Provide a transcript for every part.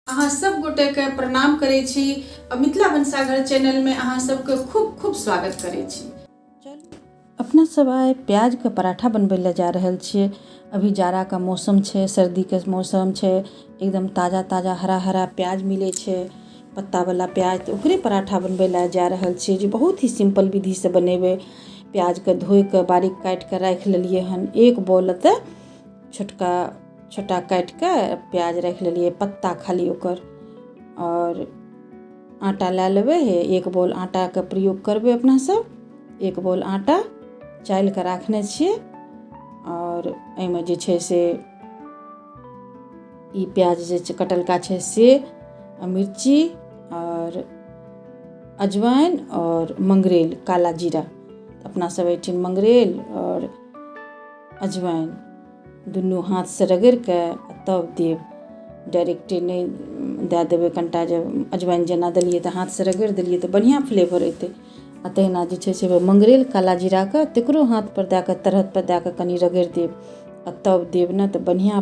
अहाँ सब गोटे के प्रणाम करै छी आ मिथिला भनसाघर चैनल में अहाँ सबके खूब खूब स्वागत करै छी। चलू अपना सब आइ प्याज के पराठा बनबै लए जा रहल छियै। अभी जाड़ा के मौसम छै, सर्दी के मौसम छै, एकदम ताजा ताजा हरा हरा प्याज मिलै छै, पत्ता वाला प्याज, तऽ ओकरे पराठा बनबै लए जा रहल छियै जे बहुत ही सिंपल विधि से बनेबै। प्याज के धोइ के बारीक काटि के राखि लेलियै हन। एक बॉल एतऽ छोटका छोटा काटि कऽ प्याज राखि लेलियै, पत्ता खाली ओकर। आओर आटा लए लेबै हे, एक बॉल आटाके प्रयोग करबै अपना सब। एक बॉल आटा चालि कऽ राखने छियै। आओर एहिमे जे छै से ई प्याज जे छै कटलका छै से, आ मिर्ची आओर अजवाइन आओर मंगरैल, काला जीरा। अपना सब एहिठाम मंगरैल आओर अजवाइन दुनू हाथसँ रगड़िके तब देब, डायरेक्टे नहि दए देबै। कनिटा जे अजवाइन जेना देलियै तऽ हाथसँ रगड़ि देलियै तऽ बढ़िआँ फ्लेवर एतै। आ तहिना जे छै से मंगरैल काला जीराके तकरो हाथपर दए कऽ, तरहथपर दए कऽ कनि रगड़ि देब आ तब देब ने तऽ बढ़िआँ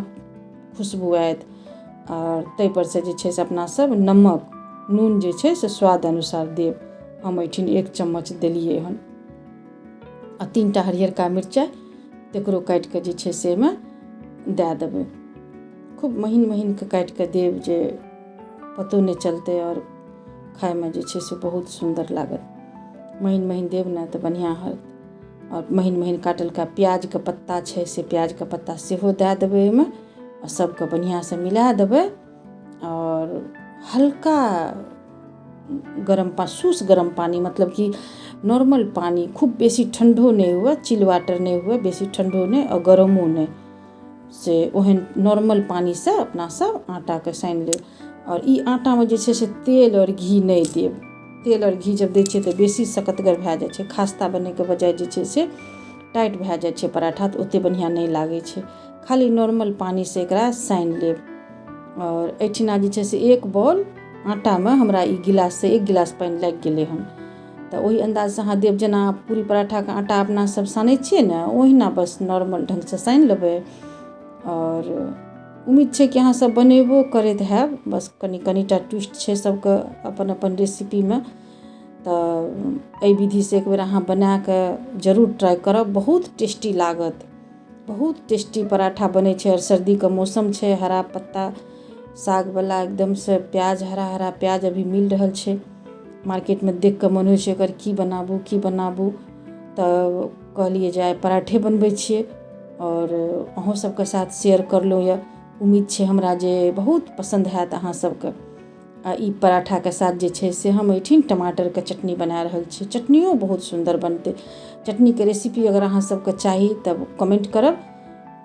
खुशबू आयत। आओर ताहिपर से जे छै से अपना सब नमक नून जे छै से स्वाद अनुसार देब। हम एहिठिन 1 चम्मच देलियै हन। आ 3टा हरियरका मिरचाइ तकरो काटिके जे छै से एहिमे दए देबै। खूब महीन महीनके काटिके देब जे पतो नहि चलतै आओर खाइमे जे छै से बहुत सुन्दर लागत। महीन महीन देब ने तऽ बढ़िआँ होयत। आओर महीन महीन काटलका प्याजके पत्ता छै से प्याजके पत्ता सेहो दए देबै एहिमे आ सबके बढ़िआँसँ मिला देबै। आओर हल्का गरम सुस गरम पानी, मतलब कि नॉर्मल पानी, खूब बेसी ठण्डो नहि हुए, चिल वाटर नहि हुए, बेसी ठण्डो नहि आओर गरमो नहि, से ओहन नॉर्मल पानीसँ अपना सब आटाके सानि लेब। आओर ई आटामे जे छै से तेल आओर घी नहि देब। तेल आओर घी जब दै छियै तऽ बेसी सकतगर भए जाइ छै, खास्ता बनैके बजाय जे छै से टाइट भए जाइ छै पराठा, तऽ ओतेक बढ़िआँ नहि लागै छै। खाली नॉर्मल पानीसँ एकरा सानि लेब। आओर एहिठिना जे छै से एक बॉल आटामे हमरा ई गिलाससँ 1 गिलास पानि लागि गेलै हन, तऽ ओहि अन्दाजसँ अहाँ देब। जेना पूरी पराठाके आटा अपना सब सानै छियै ने, ओहिना बस नॉर्मल ढङ्गसँ सानि लेबै। आओर उम्मीद छै कि अहाँ सब बनेबो करैत हैब, बस कनि कनिटा ट्विस्ट छै सबके अपन अपन रेसिपीमे। तऽ एहि विधिसँ एक बेर अहाँ बनाकऽ जरूर ट्राइ करब, बहुत टेस्टी लागत। बहुत टेस्टी पराठा बनै छै। आओर सर्दीके मौसम छै, हरा पत्ता सागवला एकदमसँ प्याज, हरा हरा प्याज अभी मिल रहल छै मार्केटमे, देख कऽ मन होइ छै एकर की बनाबू की बनाबू। तऽ कहलियै जे आइ पराठे बनबै छियै आओर अहूँ सबके साथ शेयर करलहुँ यऽ। उम्मीद छै हमरा जे बहुत पसन्द हैत अहाँ सबके। आ ई पराठाके साथ जे छै से हम एहिठिन टमाटरके चटनी बना रहल छी। चटनियो बहुत सुन्दर बनतै। चटनीके रेसिपी अगर अहाँ सबके चाही तब कमेंट करब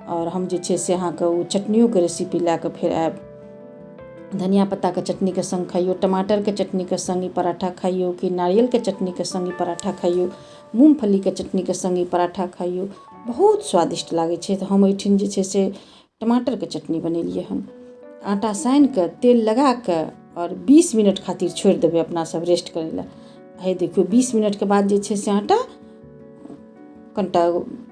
आओर हम जे छै से अहाँके ओ चटनियोके रेसिपी लए कऽ फेर आयब। धनिया पत्ताके चटनीके सङ्ग खइयौ, टमाटरके चटनीके सङ्ग ई पराठा खइयौ, कि नारियलके चटनीके सङ्ग ई पराठा खइयौ, मूँगफलीके चटनीके सङ्ग ई पराठा खइयौ, बहुत स्वादिष्ट लागै छै। तऽ हम एहिठिन जे छै से टमाटरके चटनी बनेलियै हन। आटा सानिके तेल लगाके आओर 20 मिनट खातिर छोड़ि देबै अपना सब रेस्ट करै लए। हे देखियौ, 20 मिनटके बाद जे छै से आटा कनिटा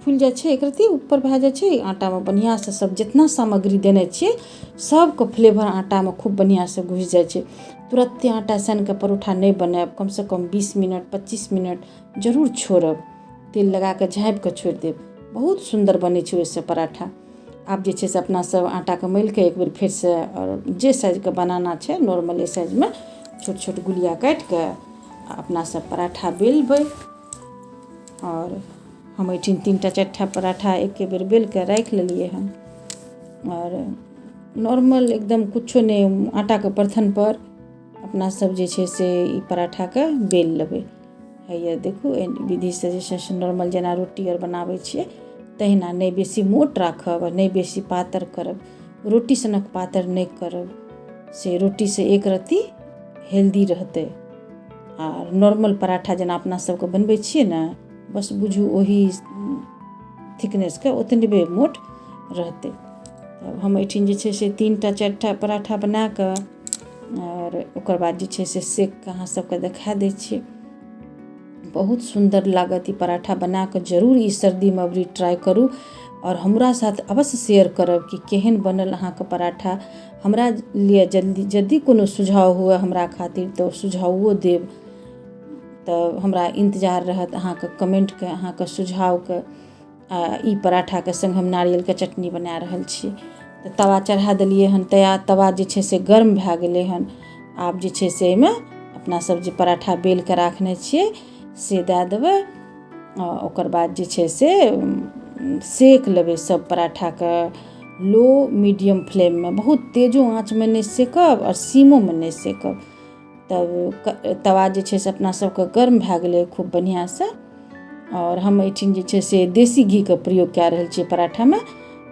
फुलि जाइ छै, एक रत्ती ऊपर भए जाइ छै। आटामे बढ़िआँसँ सब जितना सामग्री देने छियै सबके फ्लेवर आटामे खूब बढ़िआँसँ घुसि जाइ छै। तुरत्ते आटा सानिके परोठा नहि बनायब, कमसँ कम 20 मिनट 25 मिनट जरूर छोड़ब, तेल लगाकऽ झाँपिकऽ छोड़ि देब, बहुत सुन्दर बनै छै ओहिसँ पराठा। आब जे छै से अपना सब आटाके मलिके एक बेर फेरसँ आओर जे साइजके बनाना छै नॉर्मले साइजमे छोट छोट गुलिया काटिके अपना सब पराठा बेलबै। आओर हम एहिठिन 3टा 4टा पराठा एके बेर बेलके राखि लेलियै हन। आओर नॉर्मल एकदम किछो नहि, आटाके बर्तनपर अपना सब जे छै से ई पराठाके बेल लेबै। हैया देखू, एहि विधिसँ जे छै से नॉर्मल जेना रोटी आर बनाबै छियै तहिना, नहि बेसी मोट राखब आ नहि बेसी पातर करब, रोटी सनक पातर नहि करब, से रोटीसँ एक रत्ती हेल्दी रहतै। आ नॉर्मल पराठा जेना अपना सबके बनबै छियै ने, बस बुझू ओही थिकनेसके ओतबे मोट रहतै। तब हम एहिठिन जे छै से 3टा 4टा पराठा बनाकऽ आओर ओकर बाद जे छै से सेक कऽ अहाँ सबके देखा दै छी। बहुत सुन्दर लागत ई पराठा बनाकऽ जरूर ई सर्दीमे अबरी ट्राइ करू। आओर हमरा साथ अवश्य शेयर करब कि केहन बनल अहाँके पराठा। हमरा लिए जल्दी यदि कोनो सुझाव हुए हमरा खातिर तऽ सुझावो देब। तऽ हमरा इन्तजार रहत अहाँके कमेन्टके, अहाँके सुझावके। आ ई पराठाके सङ्ग हम नारियलके चटनी बना रहल छी। तऽ तवा चढ़ा देलियै हन, तवा जे छै से गर्म भए गेलै हन। आब जे छै से एहिमे अपना सब जे पराठा बेलके राखने छियै से दए देबै। आ ओकर बाद जे छै से सेक लेबै सब पराठाके लो मीडियम फ्लेममे, बहुत तेजो आँचमे नहि सेकब आओर सिमोमे नहि सेकब। तब तवा जे छै से अपना सबके गर्म भए गेलै खूब बढ़िआँसँ। आओर हम एहिठाम जे छै से देसी घीके प्रयोग कए रहल छियै पराठामे,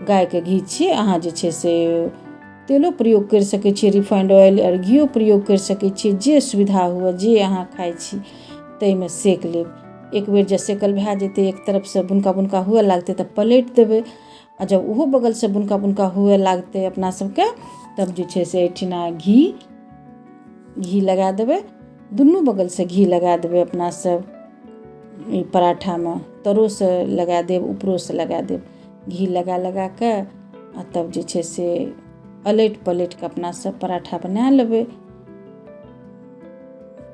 गायके घी छियै। अहाँ जे छै से तेलो प्रयोग करि सकै छियै, रिफाइंड ऑयल आओर घिओ प्रयोग करि सकै छियै, जे सुविधा हुए जे अहाँ खाइ छी ताहिमे सेक लेब। एक बेर जे सेकल भए जेतै, एक तरफसँ बुनका बुनका हुए लागतै तऽ पलटि देबै। आ जब ओहो बगलसँ बुनका बुनका हुए लागतै अपना सबके, तब जे छै से एहिठिना घी घी लगा देबै, दुनू बगलसँ घी लगा देबै अपना सब ई पराठामे, तरोसँ लगा देब ऊपरोसँ लगा देब। घी लगा लगा कऽ आ तब जे छै से अलटि पलटि कऽ अपना सब पराठा बना लेबै।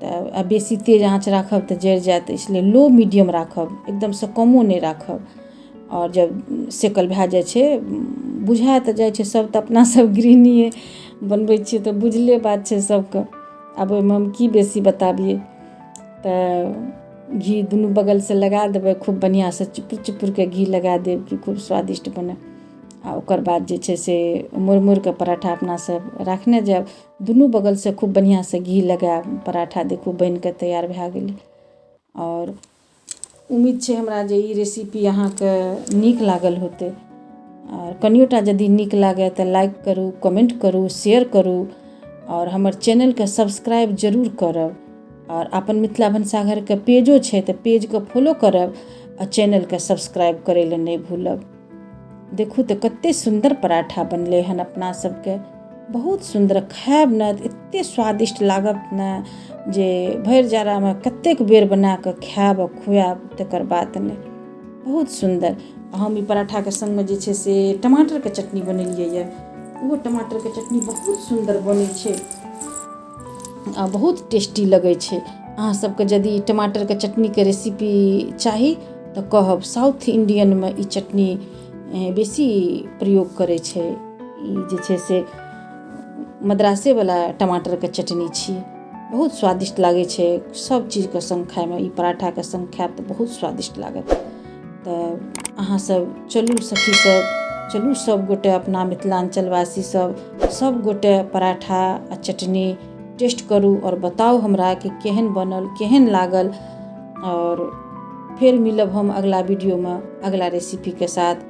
तऽ आ बेसी तेज आँच राखब तऽ जरि जायत, इसलिए लो मीडियम राखब, एकदमसँ कमो नहि राखब। आओर जब सेकल भए जाइ छै, बुझा तऽ जाइ छै सब, तऽ अपना सब गृहिणीए बनबै छियै तऽ बुझले बात छै सबके, आब ओहिमे हम की बेसी बताबियै। तऽ घी दुनू बगलसँ लगा देबै खूब बढ़िआँसँ, चुपुर चुपुरके घी लगा देब कि खूब स्वादिष्ट बनै। आ ओकर बाद जे छै से मोड़ि मोड़िके पराठा अपना सब राखने जायब, दुनू बगलसँ खूब बढ़िआँसँ घी लगायब। पराठा देखू बनिकऽ तैयार भए गेलै। आओर उम्मीद छै हमरा जे ई रेसिपी अहाँके नीक लागल होतै। आओर कनियोटा यदि नीक लागै तऽ लाइक करू, कमेन्ट करू, शेयर करू आओर हमर चैनलके सब्सक्राइब जरूर करब। आओर अपन मिथिला भनसाघरके पेजो छै तऽ पेजके फॉलो करब आ चैनलके सब्सक्राइब करै लए नहि भूलब। देखू तऽ कते सुन्दर पराठा बनलै हन अपना सबके, बहुत सुन्दर। खायब ने तऽ एते स्वादिष्ट लागत ने जे भरि जाड़ामे कतेक बेर बनाकऽ खायब आ खुआयब तकर बात नहि, बहुत सुन्दर। हम ई पराठाके सङ्गमे जे छै से टमाटरके चटनी बनेलियै यऽ, ओहो टमाटरके चटनी बहुत सुन्दर बनै छै आ बहुत टेस्टी लगै छै। अहाँ सबके यदि टमाटरके चटनीके रेसिपी चाही तऽ कहब। साउथ इण्डियनमे ई चटनी बेसी प्रयोग करै छै। ई जे छै से मद्रासेवला टमाटरके चटनी छियै, बहुत स्वादिष्ट लागै छै सब चीजके सङ्ग खाइमे। ई पराठाके सङ्ग खायब तऽ बहुत स्वादिष्ट लागत। तऽ अहाँ सब चलू सखी सब, चलू सब गोटे अपना मिथिलाञ्चलवासी सब, सब गोटे पराठा आ चटनी टेस्ट करू आओर बताउ हमरा कि केहन बनल, केहन लागल। आओर फेर मिलब हम अगला वीडियोमे अगला रेसिपीके साथ।